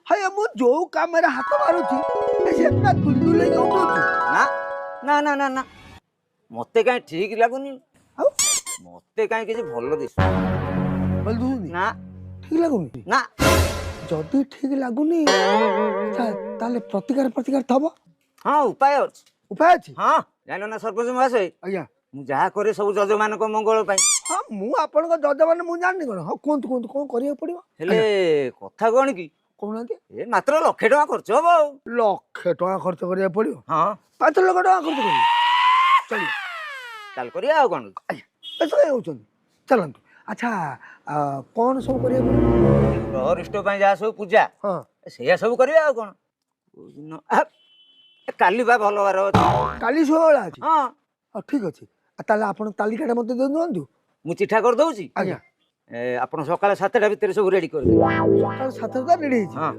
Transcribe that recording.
ହଏ, ମୁଁ ଯୋଉ କାମରେ ହାତ ମାରୁଛି, ସେ ପୁରା ଦୁଲଦୁଲ ହେଇକି ଉଠୁଛି। ନା ନା ନା ନା ନା, ମତେ କାହିଁ ଠିକ ଲାଗୁନି। ଆଉ? ମତେ କାହିଁ କିଛି ଭଲ ଦିଶୁନି। ଭଲ ଦିଶୁନି? ନା। ଠିକ ଲାଗୁନି? ନା। ଯଦି ଠିକ ଲାଗୁନି, ତାହେଲେ ପ୍ରତିକାର ଥବ? ହଁ, ଉପାୟ ଅଛି। ଉପାୟ ଅଛି? ହଁ, ଜାଣିଲ ନା ସରପଞ୍ଚ ମହାଶୟ, ଆଜ୍ଞା। ମୁଁ ଯାହା କରେ ସବୁ ଯଜମାନଙ୍କ ମଙ୍ଗଳ ପାଇଁ। ହଁ, ମୁଁ ଆପଣଙ୍କ ଯଜମାନ, ମୁଁ ଜାଣିନି କଣ? ହଁ, କୁହନ୍ତୁ କୁହନ୍ତୁ, କଣ କରିବାକୁ ପଡିବ? ହେଲେ କଥା କଣ କି, କହୁନାହାନ୍ତି। ଏ ମାତ୍ର 1 ଲକ୍ଷ ଟଙ୍କା ଖର୍ଚ୍ଚ ହବ ଆଉ। 1 ଲକ୍ଷ ଟଙ୍କା ଖର୍ଚ୍ଚ କରିବାକୁ ପଡିବ? ହଁ। 5 ଲକ୍ଷ ଟଙ୍କା ଖର୍ଚ୍ଚ କରିବି, ଚଳିବ। ଚାଲ କରିବା ଆଉ କଣ। ଆଜ୍ଞା, ବ୍ୟସ୍ତ କାଇଁ ହଉଛନ୍ତି? ଚାଲନ୍ତୁ। ଆଚ୍ଛା, କଣ ସବୁ କରିବାକୁ ପଡିବ? ଗ୍ରହ ରିଷ୍ଟ ପାଇଁ ଯାହା ସବୁ ପୂଜା, ସେଇଆ ସବୁ କରିବା ଆଉ କଣ। କୋଉଦିନ? କାଲି ବା ଭଲ ବାର ଅଛି। କାଲି ଶୁଭବେଳା ଅଛି? ହଁ। ହଁ, ଠିକ ଅଛି। ଆଉ ତାହେଲେ ଆପଣ ତାଲିକାଟା ମତେ ଦେଇ ଦିଅନ୍ତୁ। ମୁଁ ଚିଠା କରିଦଉଛି। ଆଜ୍ଞା। ଆପଣ ସକାଳ 7ଟା ଭିତରେ ସବୁ ରେଡି କରିଦେବେ। ସକାଳ 7ଟା ରେଡି ହେଇଛି? ହଁ।